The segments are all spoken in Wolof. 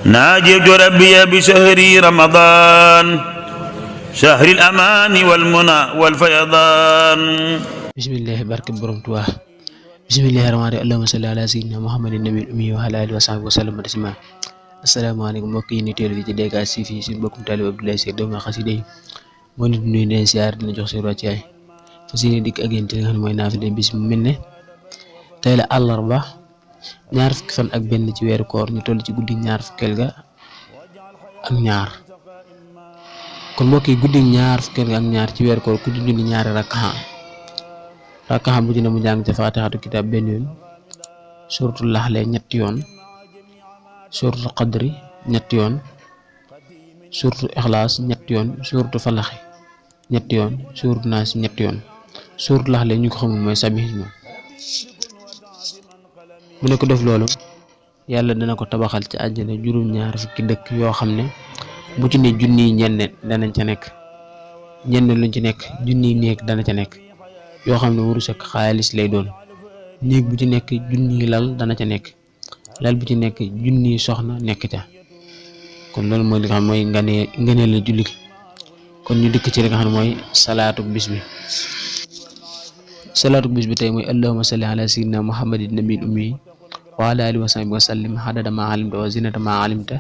ناجيت ربي بشهر رمضان شهر الأمان والمنى والفيضان. bismillahi barke borom Tuubaa. bismillahi rahmaani rahiim. allahumma salli ala sayyidina muhammadin nabil ummi wa ala alihi wa sahbihi wa sallam tasliman. asalaamaaleykum mbokk yi ni teelu fi ci DKS fii suñu mbokkum taalib Abdoulaye Seck doomu xasida yi moo nit nuyu leen siyaar dina jox seen wàccuwaay fas yéene dikk ak yéen ci li nga xam ne mooy naafila bis mu mel ne tey la àllarba ñaar fukki fan ak benn ci weeru koor ñu toll ci guddi ñaar fukkeel ga ak ñaar kon mbokk yi guddi ñaar fukkeel ga ak ñaar ci weeru koor ku ci julli ñaari rakkaxa bu ci ne mu jàng ca faatixatu kitaab benn yoon, suratul laxle ñetti yoon, suratul qadri ñetti yoon, suratul ixlaas ñetti yoon, suratul falaxi ñetti yoon, suratul naas ñetti yoon. suratul laxle ñu ko xamul mooy sabihisma. mu ne ko def loolu yàlla dana ko tabaxal ci àjjana juróom-ñaar fukki dëkk yoo xam ne bu ci ne junniy ñenne danañ ca nekk, ñenne luñ ci nekk junniy néeg dana ca nekk yoo xam ne wurus ak xaalis lay doon. néeg bu ci nekk junniy lal dana ca nekk, lal bu ci nekk junniy soxna nekk ca. kon loolu mooy li nga xam mooy nganee la julli. kon ñu dikk ci li nga xam ne mooy salaatu bis bi. salaatu bis bi tey mooy allahumma salli ala sayyidina muhammadin nabil ummi wa ala alihi wa sahbihi wa sallim adada ma alimta wa zinata ma alimta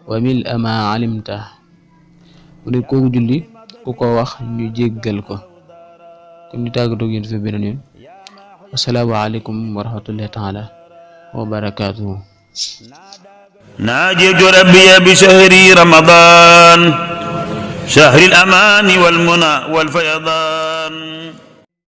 wa mil'a ma alimta. mu ne kooku julli ku ko wax ñu jéggal ko. kon ñu tàggatoo ak yéen fi beneen yoon. assalaamu aleykum wa rahmatullahi taala wa barakaatuhu. ناجيت ربي بشهر رمضان شهر الأمان والمنى والفيضان.